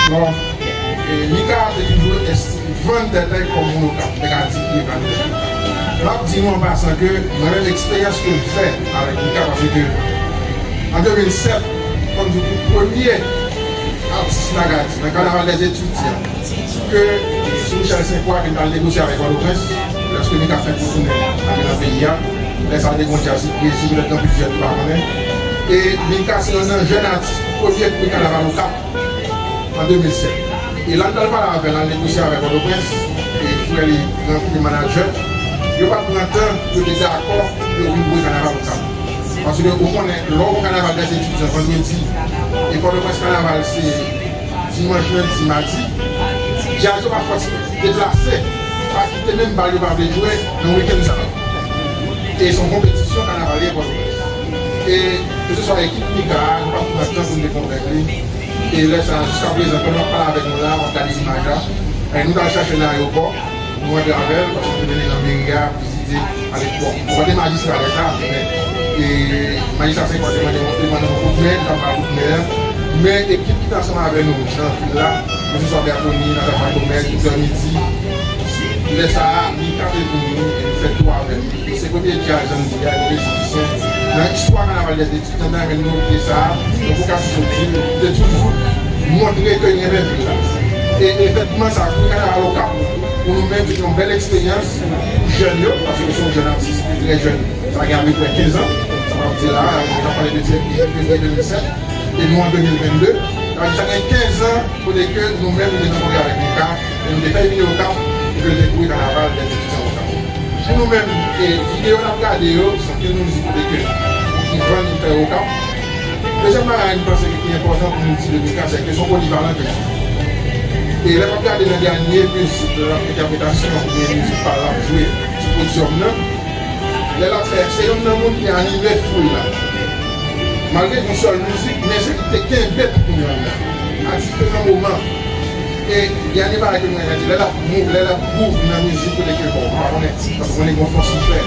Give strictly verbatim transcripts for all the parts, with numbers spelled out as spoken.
Bon, e, Mika te toujou esti-, vann tèt li kòm moun Okap, nèg a di li vann tèt li. M ap di nou an pasan ke mwen menm eksperyans ke m fè avèk Mika, paske an de mil sèt, fò m di w, premye atis m ta ka di nan Kanaval dèzetidyan, ke sou Michel Sainte-Croix ke m t al negosye avèk Pòtoprens, lòske Mika fèk retounen antre nan peyi a. Lè sa a, te gon djaz Brezil, petèt gen plizyè ki pa konnen. E Mika se yonn nan jèn atis, premye pri Kanaval Okap an de mil sèt. E lè n t al pale avè l, n al negosye avè Pòtoprens, e frè li, gran frè li, manadjè, yo pa t pran tan, yo te dakò pou yo vin boure Kanaval Okap. Paske ou konnen, lè w gon kanaval dèzetidyan vandredi, e Pòtoprens kanaval se dimanch, lendi, madi, djaz yo pa fòs deplase, pa kite menm bal yo pa vle jwe nan wikenn sa yo. E se yon konpetisyon kanaval ye Pòtoprens. E keseswa ekip Mika a, nou pa t pran tan pou n te konvenk li. E lè sa a, jiska prezan, pandan w ap pale avèk nou la, w ap gade imaj la, e nou t al chache l nan ayewopò, nou rantre avè l, paske nou te mennen l nan meri a, vizite, ale, bon, mwen pa te majistra lè sa a, men, e, majistra Sainte-Croix te mande, te mande yon kout men, nou t ap ba l kout men an. Men ekip ki te ansanm avè nou nan vil la, mesye Soibert Tony, Natacha Gomez, Doktè Midi, lè sa a, Mika te vini, e nou fè tou avè l. Se premye djaz, jan m di a, premye mizisyen nan istwa Kanaval dèzetidyan, men nou te sa, nou pou ka soti, te toujou montre ke li renmen vil la. E evènman sa, pou Kanaval Okap, pou nou menm, se te yon bèl eksperyans pou jèn yo, paske se yon jèn atis ki trè jèn, sa gen apeprè kenz an, sa m ap di la, nou ka pale de fevriye de mil sèt, e nou an de mil vennde, sa vle di sa gen kenz an, kote ke nou menm, nou te rankontre avèk Mika, e nou te fè l vini Okap, pou ke l te boure kanaval dèzetidyan Okap. Pou nou menm, e videyo n ap gade yo, se anpil mizik kote ke Ivan li fè Okap. Dezyèm bagay m panse ki pi enpòtan pou nou di de Mika, se ke se yon polivalan ke li ye. E lè n ap gade nan dènye mizik, nan entèpretasyon oubyen mizik pa l ap jwe sou podyòm nan, lè l ap fè, se youn nan moun ki anime foul la. Malgre yon sèl mizik, men se li ki te kenbe tout moun yo anndan. A diferan moman. E dènye bagay ke mwen renmen di, lè l ap mou-, lè l ap groove nan mizik kote ke, bon, m pa konnen, paske konnen gon fòs li fè.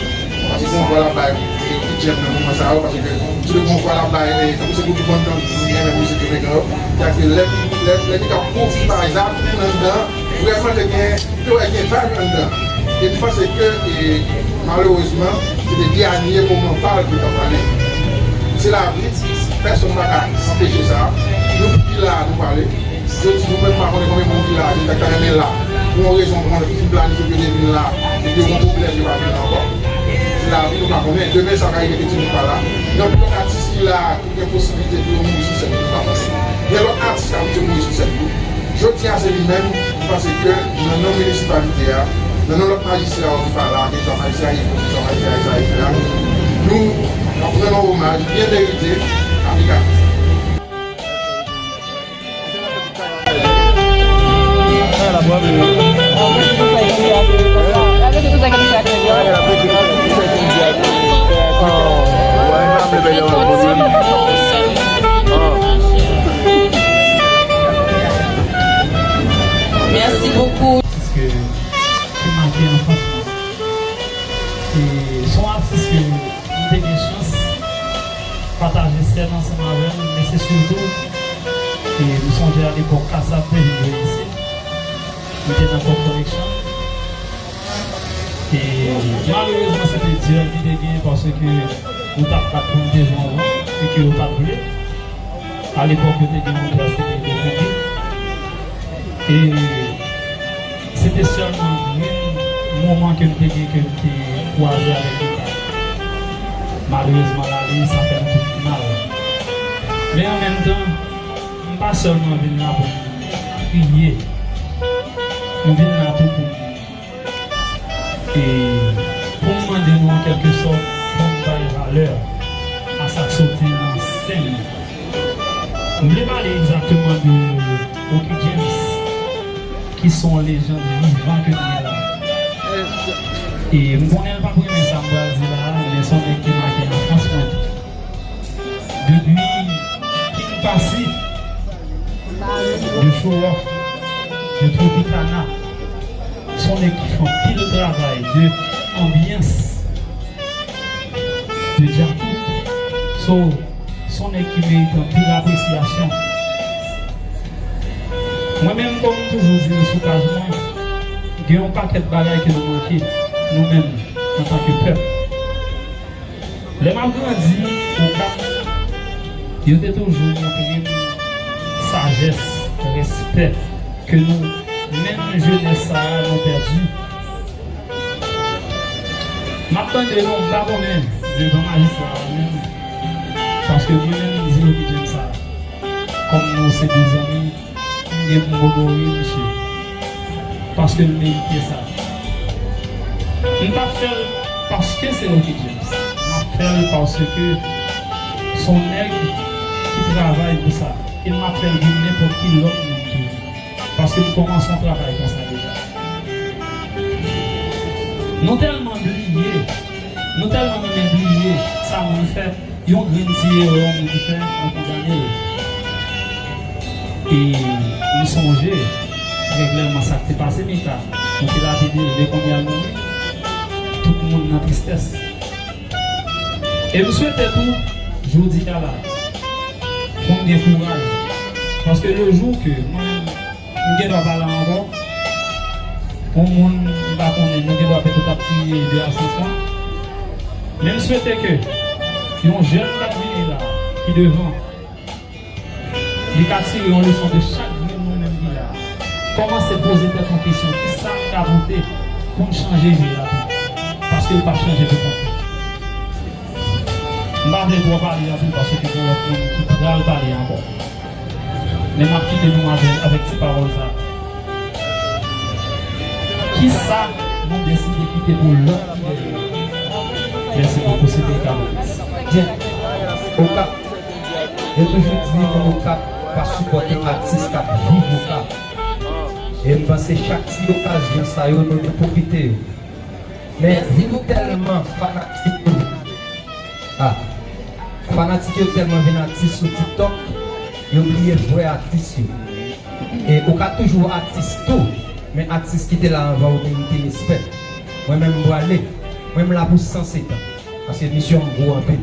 Paske gon vwa l ap bay, e, ki djèm nan moman sa yo, paske tout gon vwa l ap bay, e, tankou se pou tout bann tan, nou renmen mizik Jamaican yo. Sètadi ke lè, lè, lè li t ap groove, pa egzanp, moun anndan, vrèman te gen, te wè gen vibe anndan. E m panse ke, e, malerezman, se te dènye moman pa l ke l t ap pale. Se lavi, pèsonn pa ka anpeche sa. Nou ki la, nou pale. Jodi, nou menm, pa konnen konbyen moun ki la, ki ta ka renmen la. Pou yon rezon, pou moun ki planifye pou yo te vin la, epi yo gen pwoblèm, yo pa vin la ankò. Se lavi, nou pa konnen. Demen, sa ka rive ke nou pa la. Gen anpil lòt atis ki la, ki gen posiblite pou yo mouri sou sèn, nou pa konnen. Gen lòt atis ki abitye mouri sou sèn tou. Jodi a, se li menm, m panse ke nan non minisipalite a, nan non lòt majistra yo ki pa la, ke swa majistra Yvon, ke swa majistra Esaïe la, nou, n ap rann yon omaj byen merite a Mika. Mèsi bokou. Atis ke, ki make anfans mwen. E se yon atis ke m te gen chans pataje sèn ansanm avè l, men se sitou, e m sonje alepòk Kassav te vin jwe isit, m te nan Pop Connection. E malerezman, se te dyòl ki te gen, paske nou t ap bat pou n te jwe anvan, e ke yo pa t vle. Alepòk, yo te gen yon djaz ki te rele Konbit. E se te sèlman youn moman ke m te gen ke m te kwaze avèk Mika. Malerezman, l ale, sa fè nou tout mal. Men an menm tan, m pa sèlman vin la pou m kriye. M vin la tou pou m E pou m mande nou, an kèlke sòt, pou n bay valè a sa k soti nan sèn nan. M vle pale egzakteman de Oky James, ki se yon lejand vivan ke n gen la. E m konnen l p ap renmen sa m pral di la a, men se yon nèg ki make anfans mwen tou. Depi King Passy, de Show Off, de Tropicana, se yon nèg ki fè anpil travay de anbyans, de djakout. So, se yon nèg ki merite anpil apresyasyon. Mwen menm, kòm m toujou di l sou paj mwen, gen yon pakèt bagay ke nou manke, nou menm, antanke pèp. Lè m ap grandi Okap, yo te toujou montre m sajès, respè ke nou, menm jenès sa a, nou pèdi. M ap tande non m pa konnen devan majistra a menm, paske mwen menm m di Rocky James sa, kòm nou se de zanmi, m gen pou m onore misye, paske l merite sa. M p ap fè l paske se Rocky James, m ap fè l paske s on nèg ki travay pou sa, e m ap fè l pou nenpòt ki lòt moun tou. Paske m kòmanse yon travay konsa deja. Nou tèlman bliye, nou tèlman renmen bliye sa moun fè, yon grenn ti erè yon moun fè, nou kondane l. E m sonje trè klèman sa k te pase Mika. Nou te lapide l, men kounye a l mouri. Tout moun nan tristès. E m swete tou, jodi a la, pou m gen kouraj. Paske le jou ke mwen menm, m gen dwa pa la ankò, yon moun m pa konnen, nou gen dwa petèt ap kriye de absans lan. Men m swete ke yon jèn k ap vini la, ki devan, li ka tire yon leson de chak grenn nou menm ki la. Kòmanse poze tèt ou kesyon, kisa m ka pote pou m chanje vi a tou? Paske l p ap chanje pou kont li. M pa vle twò pale anpil paske gen lòt moun ki pral pale ankò. Men m ap kite nou avè, avèk ti pawòl sa. Kisa nou deside kite pou lòt ki dèyè? Mèsi bokou, se te Carlos. Byen. Okap, yo toujou di moun Okap pa sipòte atis k ap viv Okap. E m panse chak ti okazyon sa yo, nou dwe pwofite yo. Men vin tèlman fanatik yo. Ah. Fanatik yo tèlman vin atis sou TikTok, yo bliye vrè atis yo. E ou ka toujou atis tou, men atis ki te la anvan ou merite respè. Mwen menm m pwale, mwen m la pou san sèt an. Paske misyon m gwo anpil.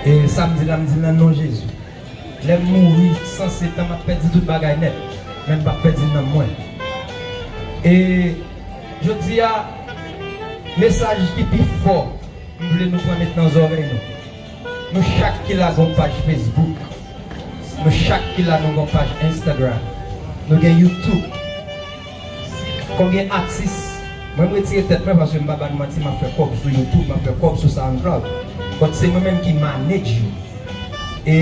E sa m di la, m di l nan non Jezi. Lè m mouri, san sèt an, m ap pèdi tout bagay nèt. Men m p ap pèdi nanm mwen. E jodi a, mesaj ki pi fò m vle nou pran met nan zòrèy nou. Nou chak ki la gon paj Facebook. Nou chak ki la nou gon paj Instagram. Nou gen YouTube. Konbyen atis, mwen m retire tèt mwen paske m pa ba nou manti, m ap fè kòb sou YouTube, m ap fè kòb sou SoundCloud. But se mwen menm ki manage yo. E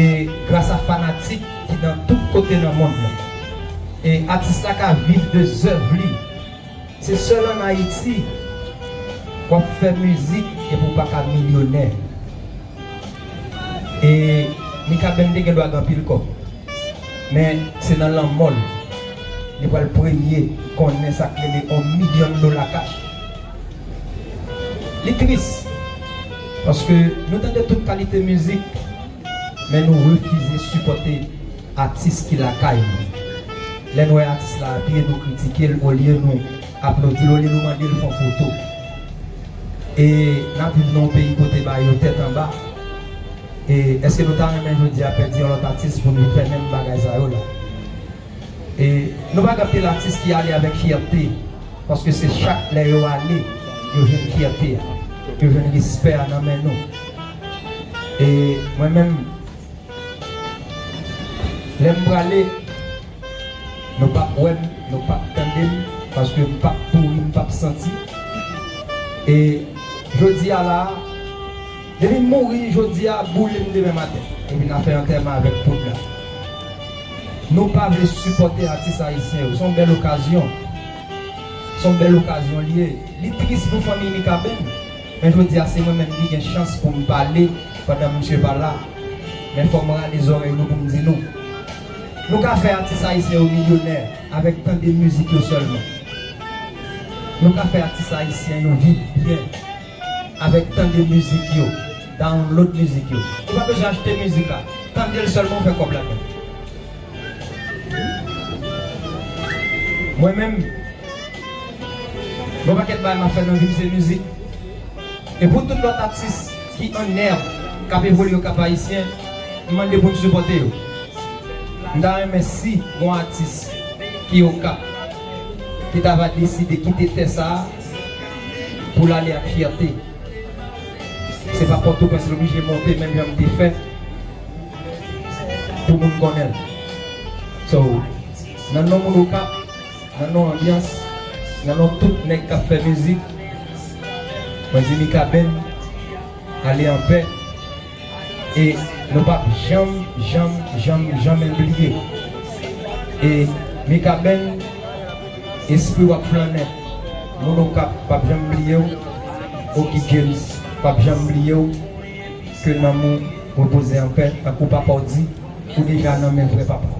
gras a fanatik ki nan tout kote nan mond lan. E atis la ka viv de zèv li. Se sèl ann Ayiti w ap fè mizik epi w pa ka milyonè. E Mikaben te gen dwa gen anpil kòb. Men se nan lanmò l, li pral premye konnen sa k rele yon milyon dola kach. Li tris, paske nou tande tout kalite mizik, men nou refize sipòte atis ki lakay nou. Lè n wè atis la apiye, nou kritike l olye nou aplodi l, olye nou mande l fè yon foto. E n ap viv nan yon peyi kote bagay yo tèt anba. E èske nou ta renmen jodi a pèdi yon lòt atis pou nou fè menm bagay sa yo la? E nou pa gen anpil atis ki ale avèk fyète, paske se chak lè yo ale, yo jwenn fyète a, yo jwenn respè a nan men nou. E mwen menm, lè m prale, nou p ap wè m, nou p ap tande m, paske m p ap pouri, m p ap santi. E jodi a la a, depi m mouri, jodi a, boule m demen maten. Epi n a fè antèman avèk poud la. Nou pa vle sipòte atis ayisyen yo. Se yon bèl okazyon. Se yon bèl okazyon li ye. Li tris pou fanmi Mikaben. Men jodi a, se mwen menm ki gen chans pou m pale pandan misye pa la. Men fò m rale zòrèy nou pou m di nou. Nou ka fè atis ayisyen yo milyonè avèk tande mizik yo sèlman. Nou ka fè atis ayisyen yo viv byen avèk tande mizik yo, download mizik yo. Ou pa bezwen achte mizik la. Tande l sèlman, ou fè kòb ladan. Mwen menm, gon pakèt bagay m ap fè nan vi m se mizik. E pou tout lòt atis ki annèb, k ap evolye Okap Ayisyen, m mande pou n sipòte yo. M ta renmen si gon atis ki Okap, ki ta va deside kite tè sa a pou l ale ak fyète. Se pa Pòtoprens l oblije monte menm jan m te fè pou moun konnen l. So, nan non moun Okap, nan non anbyans, nan non tout nèg k ap fè mizik, mwen di Mikaben, ale anpè. E nou p ap janm, janm, janm, janm bliye. E Mikaben, espri w ap flannen. Moun Okap p ap janm bliye w. Oki James p ap janm bliye w. Ke nanm ou repoze anpè, tankou papa w di, ou deja nan men vrè papa w.